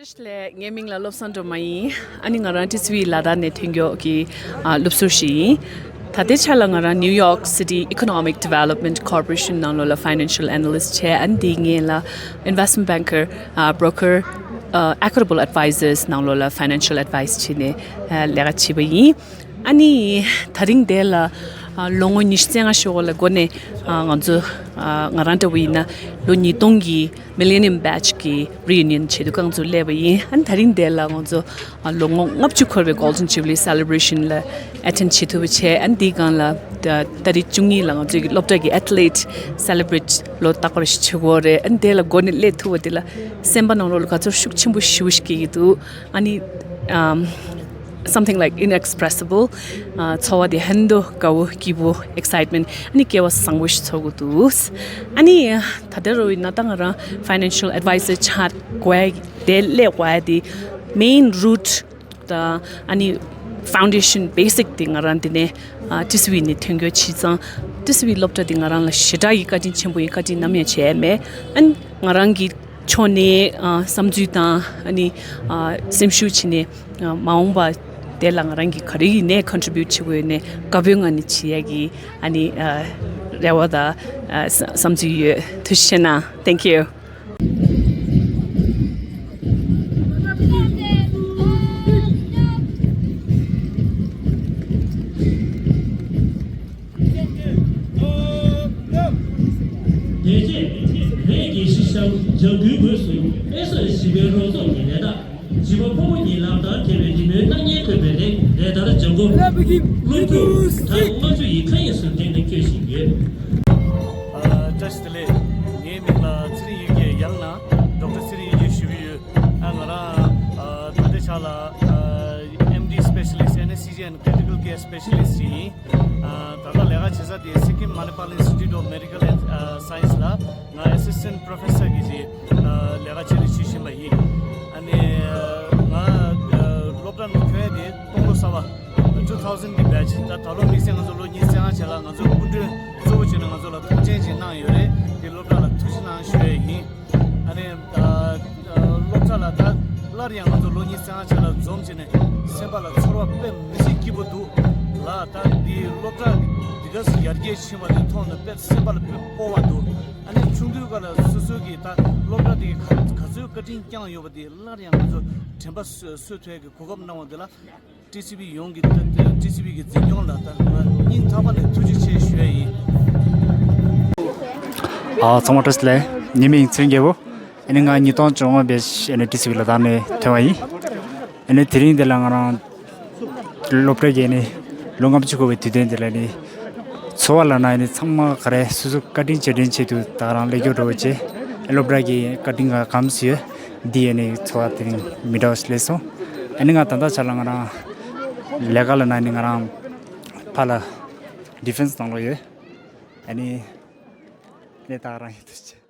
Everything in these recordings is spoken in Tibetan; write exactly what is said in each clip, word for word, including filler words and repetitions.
ལགས། ངའི་མིང་ལ་བློ་བཟང་སྒྲོལ་མ་ཡིན། ཨ་ནི་ང་རང་ཊི་སི་ཝི་ལ་དྭགས་ནས་ཐོན་མཁན་གྱི་ཨ་སློབ་ཟུར་ཞིག་ཡིན། ད་ལྟའི་ཆ་ལ་ང་རང་New York City Economic Development Corporation ནང་ལོགས་ལ་Financial Analyst བྱས། ཨ་ནི་དེའི་སྔོན་ལ་Investment Banker ཨ་Broker ཨ་Equitable Advisors ནང་ལོགས་ལ་Financial Advice བྱས་ནས་ཨ་ལས་ཀ་བྱས་པ་ཡིན། ཨ་ནི་ད་རིང་འདི་ལ་ཨ་ལོ་ངོ་ཉི་ཤུ་རྩ་ལྔ་ཞོགས་ལ་འགོ་ནས་ཨ་ང་ཚོ་ཨ་ང་རང་འདྲ་བོ་ཡིན་ན་ལོ་ཉིས་སྟོང་གི་Millennium Batch གི་Reunion བྱེད་དུས་རྐང་ཚུགས་སླེབས་པ་ཡིན། ཨ་ནི་ད་རིང་འདི་ལ་ང་ཚོ་ཨ་ལོ་ངོ་ལྔ་བཅུ་འཁོར་བའི་Golden Jubilee Celebration ལ་Attend བྱེད་ཐུབ་པ་བྱས། ཨ་ནི་འདིའི་སྒང་ལ་ད་ཏ་རིག་བཅུ་གཉིས་ལ་ང་ཚོའི་སློབ་གྲྭ་གི་Athlete Celebrate ལོ་རྟག་པར་ཞིག་བྱེད་དགོས་རེད། ཨ་ནི་དེ་ལ་འགོ་ནས་སླེབས་ཐུབ་པ་དེ་ལ་སེམས་པ་ནང་ལོགས་ལ་དགའ་ཚོར་ཤུགས་ཆེན་པོ་ཞེ་པོ་ཞིག་སྐྱེ་གི་འདུག་ཨ་ནི་ཨམ། Something like inexpressible. ཨ་ཚོར་བ་དེ་ཧན་དུ་དགའ་བོ་སྐྱིད་པོ་Excitement ཨ་ནི་སྐལ་བ་བཟང་པོ་ཞིག་ཚོར་གི་འདུག་ཨ་ནི་ད་ལྟ་རུ་ཡིན་ན་ད་ང་རང་Financial Advisor ཆགས་དགོས་དེ་སླེབས་དགོས་དེ་Main Root ད་ཨ་ནི་Foundation Basic དེ་ང་རང་དེ་ནས་ཨ་ཊི་སི་ཝི་ནས་ཐོན་རྒྱུ་བྱས་ཙང་། ཊི་སི་ཝི་སློབ་གྲྭ་དེ་ང་རང་ལ་ཞེ་དྲག་གི་བཀའ་དྲིན་ཆེན་པོ་ཡིན། བཀའ་དྲིན་ནམ་ཡང་བརྗེད་ཡ་མེད། ཨ་ནི་ང་རང་གི་ཕྱོགས་ནས་ཨ་བསམ་ཚུལ་དང་ཨ་ནི་ཨ་སེམས་ཤུགས་བྱས་ནས་ཨ་མ་འོངས་པ་དེ་ལ་ང་རང་གིས་ག་རེ་ཡིན་ནའི་Contribute བྱེད་དགོས་ནས་དགའ་པོའི་ངང་ནས་བྱེད་ཡ་གི་ཨ་ནི་ཨ་རེ་བ་དང་ཨ་བསམ་ཚུལ་ཡོད། ཐུགས་རྗེ་ཆེ་གནང་། Thank you. དེ་རྗེས་བོད་རྒྱལ་གཞིས་ཤང་ལྗང་ཁུའི་ངོས་སུ་ཨེ་སི་ཨེ་ཞི་བའི་རོགས་ཚོགས་ཀྱི་ལས་རྟགས་བྱིས་པ་ཕོ་མོ་གཉིས་ལག་གདང་སྦྲེལ་བའི་རི་མོའི་སྣང་བརྙན་བཀོད་པའི་རིགས་ལས་དར་ལྗང་ཁུ། སློབ་ཕྲུག་གྲངས་ལྔ་བཅུ་ཡི་མཁའ་དབྱིངས་སུ་བསྒྲེངས་ནས་སྐྱོད་བཞིན་ཡོད། ཨ། བཀྲ་ཤིས་བདེ་ལེགས། ངའི་མིང་ལ་ཚེ་རིང་གཡུལ་རྒྱལ། ཡང་ན་ཌོག་ཊར་ཚེ་རིང་གཡུལ་རྒྱལ་ཞུ་གི་ཡོད། ཨ། ང་རང་ཨ་ད་ལྟའི་ཆ་ལ་ཨ་ཨེམ་ཌི་Specialist Anesthesia and Critical Care Specialist ཞིག་ཡིན། ཨ། ད་ལྟ་ལས་ཀ་བྱེད་ས་དེ་Sikkim Manipal Institute of Medical and ཨ་Science ལ་ང་Assistant Professor གི་ཅིག་ཨ་ལས་ཀ་བྱེད་དུ་བྱེད་བཞིན་པ་ཡིན། ཨ་ནི་ང་ཨ་སློབ་གྲྭ་ནང་ཐོན་ཡས་དེ་སྟོང་ལོ་གསར་པ་two thousand གི་batch། ད་ད་ལོ་དམིགས་བསལ་ང་ཚོ་ལོ་ཉི་ཤུ་རྩ་ལྔ་བྱས་ལ་ང་ཚོ་སྐུ་མགྲོན་གཙོ་བོ་བྱས་ནས་ང་ཚོ་ལ་མཐོང་ཆེན་ཅིག་གནང་ཡོད་རེད། དེ་སློབ་གྲྭ་ལ་ཐུགས་རྗེ་གནང་ཞུ་ཡས་ཡིན། ཨ་ནི་ཨ་ཨ་སློབ་གྲྭ་ལ་ད་སླར་ཡང་ང་ཚོ་ལོ་ཉི་ཤུ་རྩ་ལྔ་བྱས་ལ་འཛོམས་བྱས་ནས་སེམས་པ་ལ་ཚོར་བ་དཔེ་མི་སྲིད་སྐྱིད་པོ་འདུག་ལ། ད་འདི་སློབ་གྲྭ་འདི་ག་ཚོད་ཡར་རྒྱས་ཕྱིན་པ་དེ་མཐོང་ནས་དཔེ་སེམས་པ་ལ་དཔེ་སྤོབས་པ་འདུག་ཨ་ནི་ཆུང་དུས་སྐབས་ལ་སོ་སོ་གིས་ད་སློབ་གྲྭ་འདི་ག་ག་ཚོད་བཀའ་དྲིན་བསྐྱངས་ཡོད་པ་དེ་སླར་ཡང་ང་ཚོ་དྲན་པ་གསོ་གསོ་ཐུབ་ཡག་གི་གོ་སྐབས་གནང་བ་འདི་ལ། ཊི་སི་ཝི་ཡོངས་ཀྱི་ཊི་སི་ཝི་གི་འཛིན་སྐྱོང་ལ་ད་ང་སྙིང་ཐག་པ་ནས་ཐུགས་རྗེ་ཆེ་ཞུ་ཡ་ཡིན། ཨ། ཚང་མ་བཀྲ་ཤིས་བདེ་ལེགས། ངའི་མིང་ཚེ་རིང་རྒྱལ་པོ། ཨ་ནི་ང་ཉིས་སྟོང་བཅོ་ལྔ་བའི་ཨ་ནི་ཊི་སི་ཝི་ལ་དྭགས་ནས་ཐོན་པ་ཡིན། ཨ་ནི་དེ་རིང་འདི་ལ་ང་རང་སློབ་གྲྭ་གི་ཨ་ནི་ལོ་ལྔ་བཅུ་འཁོར་བའི་དུས་སྟོན་འདི་ལ་ཨ་ནི་ཚོར་བ་ལབ་ན་ཨ་ནི་ཚང་མ་ག་རེ་སོ་སོ་བཀའ་དྲིན་རྗེས་དྲན་ཆེད་དུ་ད་ག་རང་སླེབས་རྒྱུ་འགྲོ་བ་བྱས། སློབ་གྲྭ་གི་བཀའ་དྲིན་ག་གམ་སུ་ཡོད། འདི་ཨ་ནི་ཚོར་བ་དེ་རིང་མི་འདྲ་བ་ཞིག་སླེབས་སོང་། ཨ་ནི་ང་ད་ལྟ་ཆ་ལ་ང་རང་ལས་ཀ་ལ་ན་ནི་ང་རང་ཕ་ལ་ཌི་ཕེན་སི་ནང་ལོགས་ཡོད། ཨ་ནི་ལས་ད་ག་རང་ཡིན་དུ་ཆེ།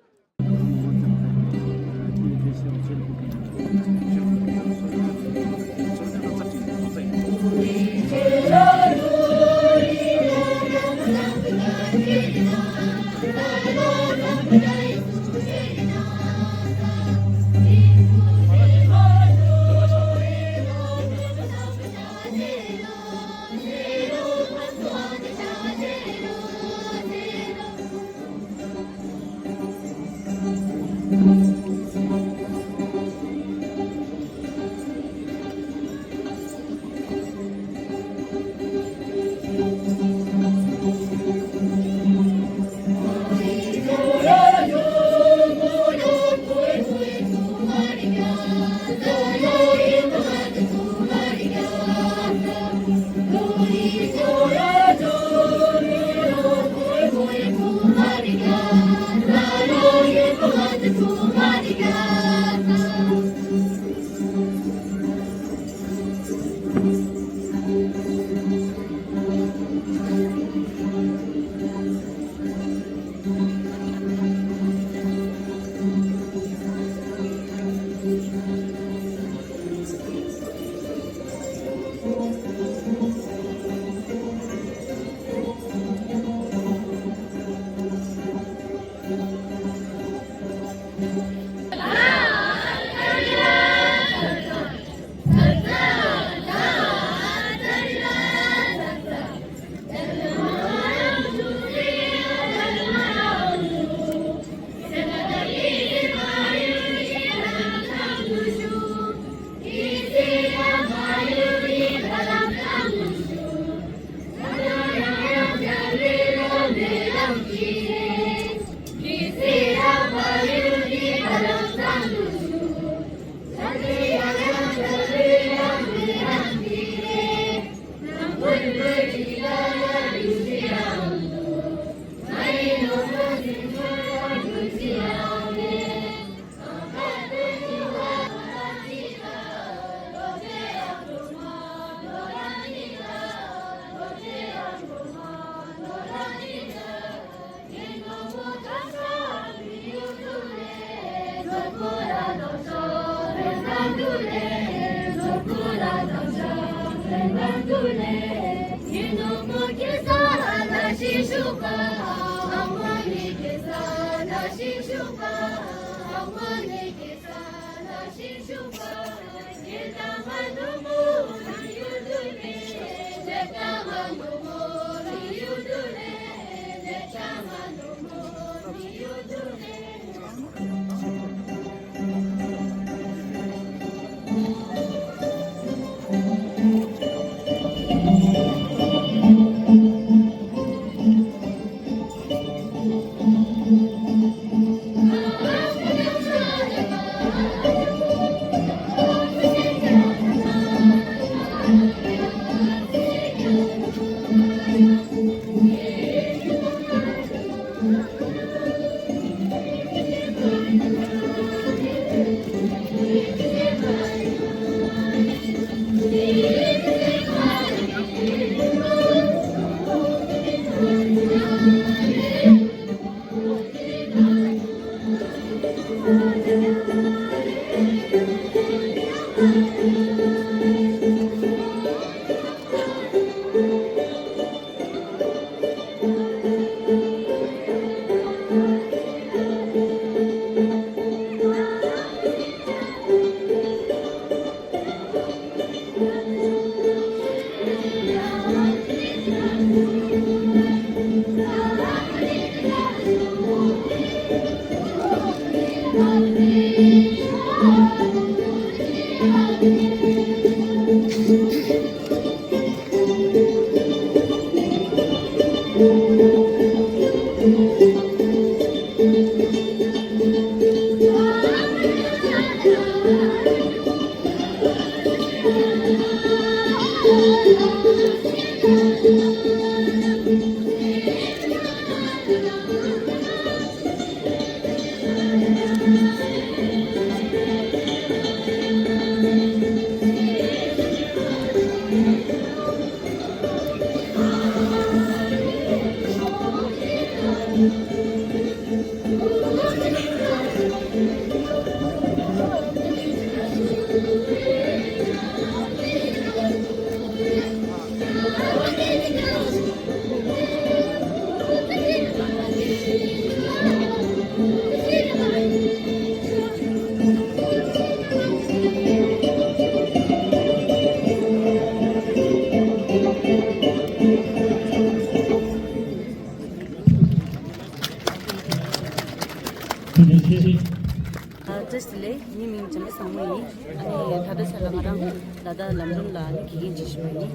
བཀྲ་ཤིས་བདེ་ལེགས། ངའི་མིང་འཇམ་དཔལ་བཟང་མོ་ཡིན། ཨ་ནི་ད་ལྟ་ཆ་ལ་ང་རང་ལ་དྭགས་ལམ་རིམ་ལ་ཨ་ནི་དགེ་རྒན་བྱེད་བཞིན་པ་ཡིན།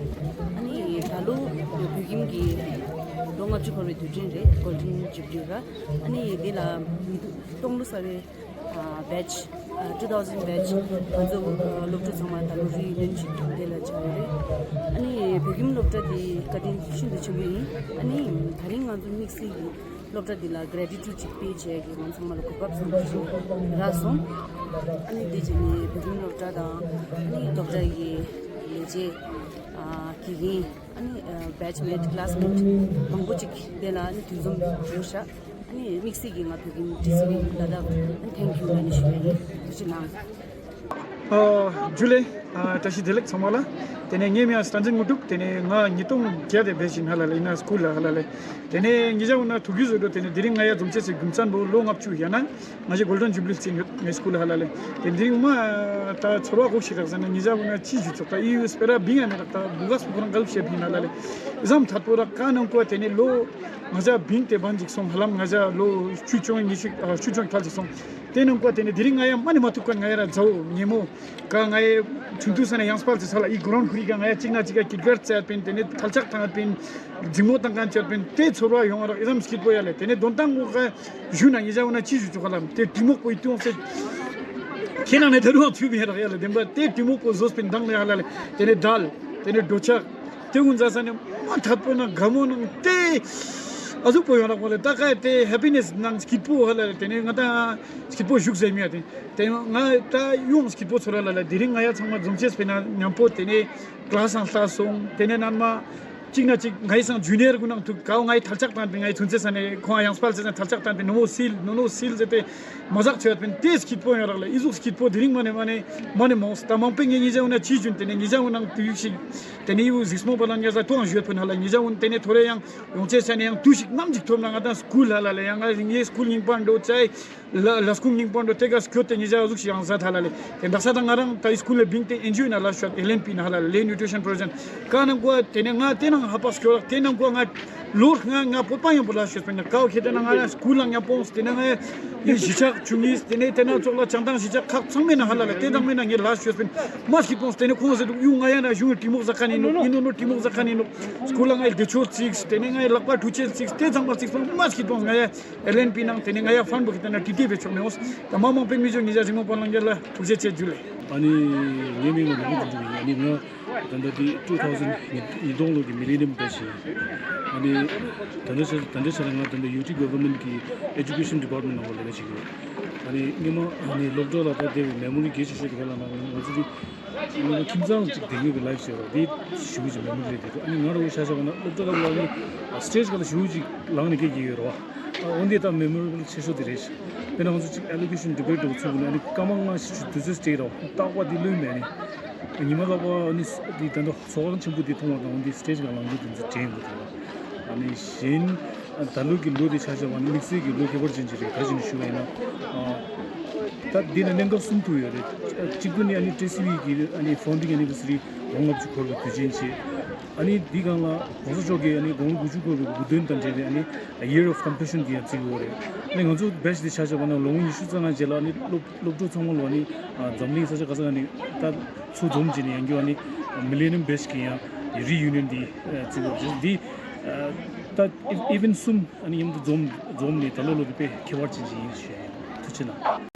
ཨ་ནི་ད་ལོ་བོད་ཁྱིམ་གྱི་ལོ་ལྔ་བཅུ་འཁོར་བའི་དུས་དྲན་རེད། Golden Jubilee ར། ཨ་ནི་འདི་ལ་མི་འདུག་སྟོང་ལོ་གསར་བའི་ཨ་batch ཨ་two thousand batch ང་ཚོ་ཨ་སློབ་ཕྲུག་ཚང་མ་ད་ལོ་reunion ཞིག་འདི་ལ་བྱ་ཡོད་རེད། ཨ་ནི་བོད་ཁྱིམ་སློབ་གྲྭ་འདི་བཀའ་དྲིན་ཤིན་ཏུ་ཆེན་པོ་ཡིན། ཨ་ནི་ད་རིང་ང་ཚོ་དམིགས་བསལ་གྱི་སློབ་གྲྭ་འདི་ལ་gratitude ཅིག་pay བྱས་ཀྱི་ང་ཚང་མ་ལ་གོ་སྐབས་བཟང་པོ་ཞིག་རག་སོང་། ཨ་ནི་འདི་བྱས་ནས་བོད་ཁྱིམ་སློབ་གྲྭ་དང་ཨ་ནི་སློབ་གྲྭ་ཡི་ལས་བྱེད་ཨ་དགེ་རྒན་ཨ་ནི་ཨ་batchmate classmate མང་པོ་ཅིག་འདི་ལ་ཨ་ནི་འདུ་འཛོམས་ཡོད་ཤག་ཨ་ནི་དམིགས་བསལ་གྱིས་ང་བོད་ཁྱིམ་ཌི་སི་པི་ལ་དྭགས་ཨ་ནི་thank you ལབ་ནས་ཞུ་ཡ་ཡིན། ཐུགས་རྗེ་གནང་། ཨ་ཇུ་ལེ། ཨ་བཀྲ་ཤིས་བདེ་ལེགས་ཚང་མ་ལ། དེ་ནས་ངའི་མིང་ཨ་སྟན་འཛིན་དངོས་གྲུབ། དེ་ནས་ང་ཉིས་སྟོང་བརྒྱད་དེ་བེད་ཞིན་ཧ་ལ་ལེ་ཡིན་ན་སྐུལ་ལ་ཧ་ལ་ལེ། དེ་ནས་ངེད་ཅག་འོ་ན་ཐུགས་རྒྱུས་བཟོ་འགྲོ། དེ་ནས་དེ་རིང་ང་ཡ་འཛོམས་ཆེ་ཚེ་རྒྱུ་མཚན་པོ་ལོ་ལྔ་བཅུ་ཡ་ན་ང་ཞིག་Golden Jubilee རྩིས་ཡོད་ངའི་སྐུལ་ཧ་ལ་ལེ། དེ་དེ་རིང་མ་ད་ཚོར་བ་གོ་ཤེས་རག་ཟེར་ན་ངེད་ཅག་འོ་ན་ཅི་ཞུ་ཆོག་ད་ཨི་ཡུ་སྤེ་ར་བིང་ཡ་མེད་རག་ད་བུ་ག་སུ་ཁོ་རང་ག་ལབ་བཤད་ཕིན་ཧ་ལ་ལེ། ཨི་ཙམ་ཐད་པོ་རག་ག་ནང་ཀོ་དེ་ནས་ལོ་ང་ཅག་བིང་དེ་བན་ཅིག་སོང་ཧ་ལམ་ང་ཅག་ལོ་བཅུ་བཅོ་ཉི་ཤུ་ཨ་བཅུ་བཅོ་ཐལ་ཅིག་སོང་། དེ་ནང་ཀོ་དེ་ནས་དེ་རིང་ང་ཡ་མ་ནི་མ་ཐུག་ག་ང་ཡ་ར་མཛའ་བོ་ཉེ་མོ་ག་ང་ཡ་ཆུང་དུས་ས་ནས་ཡང་སྤར་ཅིག་ས་ལ་ཨི་གོ་རོན་ཁུ་རི་ག་ང་ཡ་གཅིག་ན་གཅིག་ག་ཀིར་ཀར་རྩེད་པིན། དེ་ནས་ཐལ་ལྕག་ཐང་པིན། འཛིང་མོ་བཏང་མཁན་བྱས་པིན། དེ་ཚོར་བ་ཡོང་བ་རག་ཨི་ཙམ་སྐྱིད་པོ་ཡ་ལེ། དེ་ནས་དོན་དག་ངོ་ག་ཞུ་ན་ངེད་ཅག་འོ་ན་ཅི་ཞུ་ཆོག་ག་ལམ་དེ་གྲི་མོག་པོ་ཡི་ཏུང་སེ་ཁྱེད་ནང་ནས་ད་རུང་ཚུད་པ་ཡ་རག་ཡ་ལེ། དེ་འབའ་དེ་གྲི་མོག་པོ་བཟོས་པིན་དང་ལེ་ཧ་ལ་ལེ། དེ་ནས་དལ། དེ་ནས་འགྲོ་ཆག་དེ་ཀུན་ཟ་ས་ནས་མ་ཐད་པོ་ན་དགའ་མོ་ནང་དེ་ཨ་ཟུག་པོ་ཡོང་རག་པོ་ལེ། ད་ག་དེ་happiness ནང་སྐྱིད་པོ་ཧ་ལ་ལེ། དེ་ནས་ང་ད་སྐྱིད་པོ་བཞུགས་ཟེར་མི་ཡ་དེ་དེ་ང་ད་ཡོང་སྐྱིད་པོ་ཚོར་ལ་ལ་དེ་རིང་ང་ཡ་ཚང་མ་འཛོམས་ཅེས་པེ་ན་མཉམ་པོ་དེ་ནས་ཀླ་སང་ལྟ་སོང་། དེ་ནས་ནན་མ་གཅིག་ན་གཅིག་ང་ཡི་སང་ཇུ་ནི་ཡར་ཀུན་ནང་ཐུག་གའོ་ང་ཡི་ཐལ་ལྕག་བཏང་པའི་ང་ཡི་ཚུན་ཚེ་ས་ནས་ཁོང་ཡང་སྤར་ཚེ་ན་ཐལ་ལྕག་བཏང་པའི་ནོ་ནོ་སིལ་ནོ་ནོ་སིལ་ཟེར་ཏེ་མ་ཟག་ཆོད་པིན། དེ་སྐྱིད་པོ་ཡོང་རག་ལ་ཨི་ཟུག་སྐྱིད་པོ་དེ་རིང་མ་ནས་མ་ནས་མ་ནས་མ་འོངས་ད་མང་པོ་ངས་ངེད་ཅག་འོ་ན་ཅི་བྱུང་དེ་ནས་ངེད་ཅག་འོ་ནང་དུ་ཡུག་ཞིག་དེ་ནས་ཡུ་གཟིགས་མོ་པ་ལ་ཉེ་ས་ཐོག་ཞོད་ཕུན་ཧ་ལ་ཉེ་ཞ་འོན་དེ་ནས་ཐོ་རེ་ཡང་ཡོང་ཆེ་ས་ནས་ཡང་དུས་ཤིག་ནམ་ཅིག་ཐོབ་ན་ང་དང་སྐུལ་ཧ་ལ་ལ་ཡང་ང་ངའི་སྐུལ་རྙིང་པ་འགྲོ་ཅའི་ལ་ལ་སྐུལ་རྙིང་པ་འགྲོ་དེ་ག་སྐྱོད་དེ་ཉེ་ཞ་གཟུགས་ཤིག་ཡང་ཟ་ཐ་ལ་ལེ། དེ་འདྲ་ས་དང་ང་རང་ད་ཡི་སྐུལ་ལ་བིང་དེ་ཨེན་ཇི་ཨོ་ན་ལ་ཤོད་ཨེལ་ཨེན་པི་ན་ཧ་ལ་ལེ་ནིའུ་ཊི་རི་ཤན་པྲོ་ཇེག་ཀ་ནང་གོ་དེ་ནས་ང་དེ་ནང་ཧ་པ་སྐྱོད་དེ་ནང་གོ་ང་ལོར་ང་ང་བོད་པ་ཡང་པོ་ལ་ཤོད་པ་ན་ཀའོ་ཁེ་དེ་ན་ང་ཡང་སྐུལ་ལ་ཉམ་པོང་དེ་ནས་ང་ཡི་གཞིས་ཆགས་ཆུང་ངིས་དེ་ནས་དེ་ན་ཚོགས་ལ་བྱང་ཐང་གཞིས་ཆགས་ཁག་ཚང་མའི་ནང་ཧ་ལ་ལ་དེ་དང་མེད་ན་ངས་ལ་ཤོད་པིན་མ་ཤི་པོང་དེ་ནས་ཁོང་ཟེར་དུ་གཡུ་ང་ཡ་ན་གཞུང་གི་གྲི་མོག་ཟ་ཁ་ནི་ནོ་ཨི་ནོ་ནོ་གྲི་མོག་ཟ་ཁ་ནི་ནོ་སྐུལ་ལ་ང་ཡི་དགེ་ཆོས་ཚིགས་དེ་ནས་ང་ཡི་ལག་པ་གྲུ་ཆེན་ཚིགས་དེ་ཚང་མ་ཚིགས་པོང་མ་ཤི་པོང་ང་ཡ་ཨེལ་ཨེན་པི་ནང་དེ་ནས་ང་ཡ་ཧྥན་པོ་གི་དེ་ན་ཏི་ཏི་བེ་ཆོག་མེ་འོང་ད་མ་མང་པོ་མི་ཆོག་ཉི་ཤ་རིང་མོ་པ་ལང་རྒྱལ་ལ་ཐུགས་རྗེ་ཆེ་ཇུ་ལེ། ཨ་ནི་ངའི་མིང་ལ་ལུ་གུ་དུ་འདུག་ཨ་ནི་ང་ད་ལྟ་འདི་ཊུ་ཐའུ་ཟན་ཉིས་སྟོང་ལོ་གི་མི་ལེ་ནི་ཡམ་བེ་ཆི་ཨ་ནི་ད་ལྟ་ཆ་ད་ལྟ་ཆ་ལ་ང་ད་ལྟ་ཡུ་ཊི་གྷ་ཝར་མེན་ཊི་གི་ཨེ་ཇུ་ཀེ་ཤན་ཌི་པཱར་མེན་ཊི་ནང་ལ་ལས་ཀ་བྱེད་ཀྱི་ཡོད། ཨ་ནི་སྔོན་མ་ཨ་ནི་སློབ་གྲྭ་ལ་ད་བསྡད་པའི་མེ་མོ་རི་གལ་ཆེ་ཤོས་དེ་ག་ལ་ན་ང་ཚོ་འདི་ཁྱིམ་ཚང་གཅིག་བསྡད་ཡོད་པའི་ལའིབ་ཟེར་བ་འདི་ཞེ་པོ་ཅིག་མེ་མོ་རི་རེད་དེ། ཨ་ནི་ང་རང་ཆ་བཞག་པ་ན་སློབ་གྲྭ་ལ་ལ་ནི་སི་ཊེ་ཇི་སྒང་ལ་ཞེ་པོ་ཅིག་ལངས་ནས་སྐད་རྒྱག་གི་ཡོད་རེད་བ། ཨ་འོན་ཏེ་ད་མེ་མོ་རི་ཆེ་ཤོས་དེ་རེད། དཔེར་ན་ང་ཚོ་གཅིག་ཨེ་ལོ་ཀེ་ཤན་ཌི་བེ་ཊི་འདྲ་བོ་ཚུགས་དགོས་ན་ཨ་ནི་སྐར་མ་ལྔ་བཞི་བཅུ་དུས་ཚོད་སྤྲད་རོགས་རྟག་པ་འདི་ལོན་མེད་ནི། ཉི་མ་ལྷག་པ་ཨ་ནི་འདི་ད་ལྟ་ཚོགས་ཁང་ཆེན་པོ་འདི་མཐོང་བ་དང་འདི་སི་ཊེ་ཇི་སྒང་ལངས་རྒྱུ་དེ་ཚོ་དྲན་དགོས་དང་། ཨ་ནི་གཞན་ད་ལོ་གི་ལོ་དེ་ཆ་བཞག་པ་ན་དམིགས་བསལ་གྱི་ལོ་ཁྱད་པར་ཅན་ཅིག་རེད། ག་ཅི་ནས་ཞུ་བ་ཡིན་ན། ད་འདི་ན་གནད་འགག་གསུམ་ཐུག་ཡོད་རེད། གཅིག་ཏུ་ནི་ཨ་ནི་ཊི་སི་ཝི་གི་ཨ་ནི་ཕའུན་ཌིང་ཨེ་ནི་བར་སི་རི་ལོ་ལྔ་བཅུ་འཁོར་བའི་དུས་ཆེན་བྱས། ཨ་ནི་འདི་སྒང་ལ་གོང་ས་མཆོག་གིས་ཨ་ནི་དགུང་ལོ་དགུ་བཅུ་འཁོར་བའི་དགུང་སྟོན་དང་འབྲེལ་ཏེ་ཨ་ནི་Year of Compassion དེ་ཡང་བརྩི་གི་ཡོད་རེད། ཨ་ནི་ང་ཚོ་བེ་ཆི་དེ་ཆ་བཞག་པ་ན་ལོ་ངོ་ཉི་ཤུ་རྩ་ལྔ་རྗེས་ལ་ཨ་ནི་སློབ་སློབ་ཕྲུག་ཚང་མ་ལོ་ཨ་ནི་འཛམ་གླིང་ས་ཆ་ག་ས་ག་ནས་ད་ཚུར་འཛོམས་བྱས་ནས་ཡང་བསྐྱར་ཨ་ནི་མི་ལེ་ནི་ཡམ་བེ་ཆི་གི་ཡང་རི་ཡུ་ནི་ཡོན་དེ་བརྩི་གི་ཡོད་རེད། འདི་ད་ཨི་ཝེན་ཊི་གསུམ་ཨ་ནི་མཉམ་དུ་འཛོམས་འཛོམས་ནས་ད་ལོ་ལོ་དེ་དཔེ་ཁྱད་པར་ཅན་ཞིག་ཡིན་ཞུ་ཡ་ཡིན། ཐུགས་རྗེ་གནང་།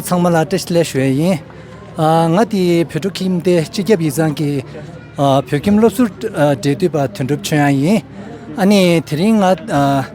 ཚང་མ་ལ་བཀྲ་ཤིས་བདེ་ལེགས་ཞུ་ཡས་ཡིན། ཨ། ང་དེ་བོད་ཕྲུག་ཁྱིམ་སྡེ་སྤྱི་ཁྱབ་ཡིག་ཚང་གི། ཨ། བོད་ཁྱིམ་སློབ་ཟུར། ཨ། འབྲེལ་མཐུད་པ་དོན་གྲུབ་ཆོས་དབྱངས་ཡིན། ཨ་ནི་དེ་རིང་ང་། ཨ།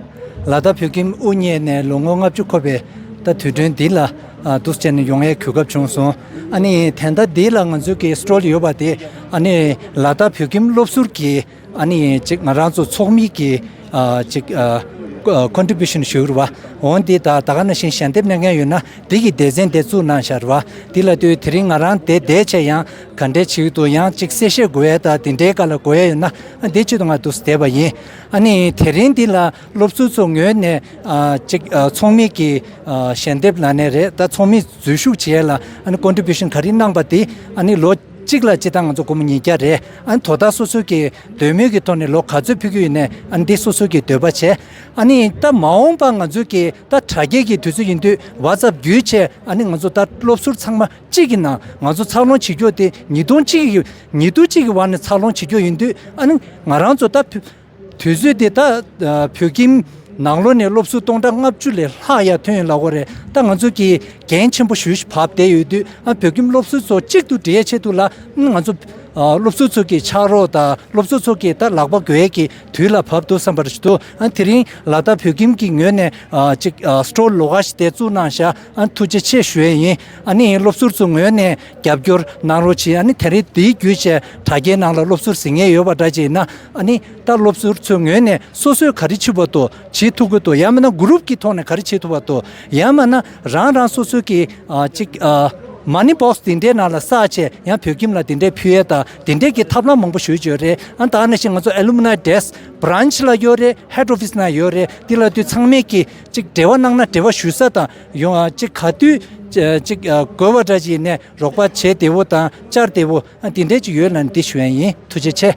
ལ་དྭགས་བོད་ཁྱིམ་དབུ་བརྙེས་ནས་ལོ་ངོ་ལྔ་བཅུ་འཁོར་བའི་ད་དུས་དྲན་འདི་ལ། ཨ། འདུག་སེ་བྱས་ནས་ཡོང་ཡའི་གོ་སྐབས་བྱུང་སོང་། ཨ་ནི་ད་ལྟ་འདི་ལ་ང་ཚོའི་གི་སི་ཊོལ་ཡོད་པ་དེ། ཨ་ནི་ལ་དྭགས་བོད་ཁྱིམ་སློབ་ཟུར་གྱི། ཨ་ནི་ཅིག་ང་རང་ཚོ་ཚོགས་མི་གི། ཨ། ཅིག། ཨ། ཀོན་ཊི་བུ་ཤན་ཞུ་རུ་བ། འོན་ཏེ་ད་ད་ག་ནང་བཞིན་ཞལ་འདེབས་གནང་མཁན་ཡོད་ན་དེ་གི་སྡེ་ཚན་དེ་བཙུགས་གནང་བཞག་རུ་བ། དེ་ལ་ལྟོས་དེ་རིང་ང་རང་དེ་བསྡད་བྱས་ཡང་ག་འདྲའི་ཆེད་དུ་ཡང་ཅིག་གསལ་བཤད་དགོས་ཡ་ད་དེ་འདྲའི་སྐབས་ལ་དགོས་ཡ་ཡོད་ན། ཨ། དེ་ཆེད་དུ་ང་འདུག་སེ་བསྡད་པ་ཡིན། ཨ་ནི་དེ་རིང་འདི་ལ་སློབ་ཟུར་ཚོ་ངོས་ནས། ཨ། ཅིག། ཨ། ཚོགས་མི་གི། ཨ། ཞལ་འདེབས་ལ་ནས་རེད། ད་ཚོགས་མི་འཛུལ་ཞུགས་བྱེད་ཡ་ལ། ཨ་ནི་ཀོན་ཊི་བུ་ཤན་ག་རེ་གནང་པ་དེ། ཨ་ནི་ལོ་གཅིག་ལ་སྤྱིར་བཏང་ང་ཚོ་སྒོར་མོ་ཉིས་བརྒྱ་རེད། ཨ་ནི་དོ་བདག་སོ་སོ་གི་འདོད་མོས་ཀྱི་ཐོག་ནས་ལོ་ག་ཚོད་ཕུལ་གྱི་ཡོད་ནས། ཨ་ནི་འདི་སོ་སོ་གི་འདོད་པ་བྱས། ཨ་ནི་ད་མ་འོངས་པ་ང་ཚོ་གི་ད་དྲ་རྒྱའི་གི་དུས་ཚོད་ཡིན་དུས་ཝ་ཙབ་བརྒྱུད་བྱས། ཨ་ནི་ང་ཚོ་ད་སློབ་ཟུར་ཚང་མ་གཅིག་གི་ནང་ང་ཚོ་འཚར་ལོངས་བྱེད་རྒྱུ་དེ་ཉིས་སྟོང་གཅིག་གི་ཉིས་སྟོང་གཅིག་གི་བར་ནས་འཚར་ལོངས་བྱེད་རྒྱུ་ཡིན་དུས། ཨ་ནི་ང་རང་ཚོ་ད་དུས་ཚོད་དེ་ད། ཨ། བོད་ཁྱིམ་ནང་ལོགས་ནས་སློབ་ཟུར་སྟོང་ཕྲག་ལྔ་བཅུ་ལས་ལྷག་ཡ་ཐོན་ཡོད་ལབ་དགོས་རེད། ད་ང་ཚོ་གི་འགན་ཆེན་པོ་ཞེ་པོ་ཅིག་བབས་བསྡད་ཡོད་དུས། ཨ། བོད་ཁྱིམ་སློབ་ཟུར་ཚོ་གཅིག་ཏུ་སྒྲིལ་ཡ་ཆེད་དུ་ལ། ཨ། ང་ཚོ། ཨ། སློབ་ཟུར་ཚོ་གི་ཕྱག་རོགས་དང་སློབ་ཟུར་ཚོ་གི་ད་ལག་པ་དགོས་ཡས་ཀྱི་དུས་ལ་བབས་འདུག་བསམ་པ་ཞིག་འདུག་ཨ། དེ་རིང་ལ་དྭགས་བོད་ཁྱིམ་གྱི་ངོས་ནས། ཨ། ཅིག། ཨ། སི་ཊོལ་ལོགས་ཀ་ཞིག་དེ་བཙུགས་གནང་བཞག་ཨ། ཐུགས་རྗེ་ཆེ་ཞུ་ཡས་ཡིན། ཨ་ནི་སློབ་ཟུར་ཚོ་ངོས་ནས་རྒྱབ་སྐྱོར་གནང་རོགས་གྱིས། ཨ་ནི་དེ་རིང་འདི་བརྒྱུད་བྱས་དྲ་རྒྱའི་ནང་ལ་སློབ་ཟུར་གཟིགས་མཁན་ཡོད་པ་འདྲ་ཅིག་ཡིན་ན། ཨ་ནི་ད་སློབ་ཟུར་ཚོའི་ངོས་ནས་སོ་སོས་ག་རེ་བྱེད་པ་འདུག་བྱེད་ཐུབ་ཀྱི་འདུག་ཡང་མིན་ན་གུ་རུབ་ཀྱི་ཐོག་ནས་ག་རེ་བྱེད་ཐུབ་པ་འདུག་ཡང་མིན་ན་རང་རང་སོ་སོའི་གི། ཨ། ཅིག། ཨ། མ་ནི་བོག་སི་དེ་འདྲའི་ནང་ལ་བསགས་བྱས་ཡང་བོད་ཁྱིམ་ལ་དེ་འདྲའི་ཕུལ་ཡས་དང་དེ་འདྲའི་གི་ཐབས་ལམ་མང་པོ་ཞེ་པོ་ཅིག་ཡོད་རེད། ཨ། ད་ག་ནང་བཞིན་ང་ཚོ་ཨེ་ལུ་མི་ནའི་ཌེ་སི་ཀི་བྷི་རན་ཆི་ལ་ཡོད་རེད། ཧེཌ་ཨོ་ཕི་སི་ནང་ཡོད་རེད། དེ་ལ་དུས་ཚང་མས་གི་ཅིག་འབྲེལ་བ་གནང་ན་འབྲེལ་བ་ཞུ་ས་དང་ཡོང་། ཨ། ཅིག་ག་དུས་ཅིག་དགོས་པ་འདྲ་ཅིག་ཡིན་ནའི་རོགས་པ་བྱེད་བདེ་བོ་དང་བཅར་བདེ་བོ། ཨ། དེ་འདྲའི་ཅིག་ཡོད་ལབ་ནས་འདི་ཞུ་ཡས་ཡིན། ཐུགས་རྗེ་ཆེ།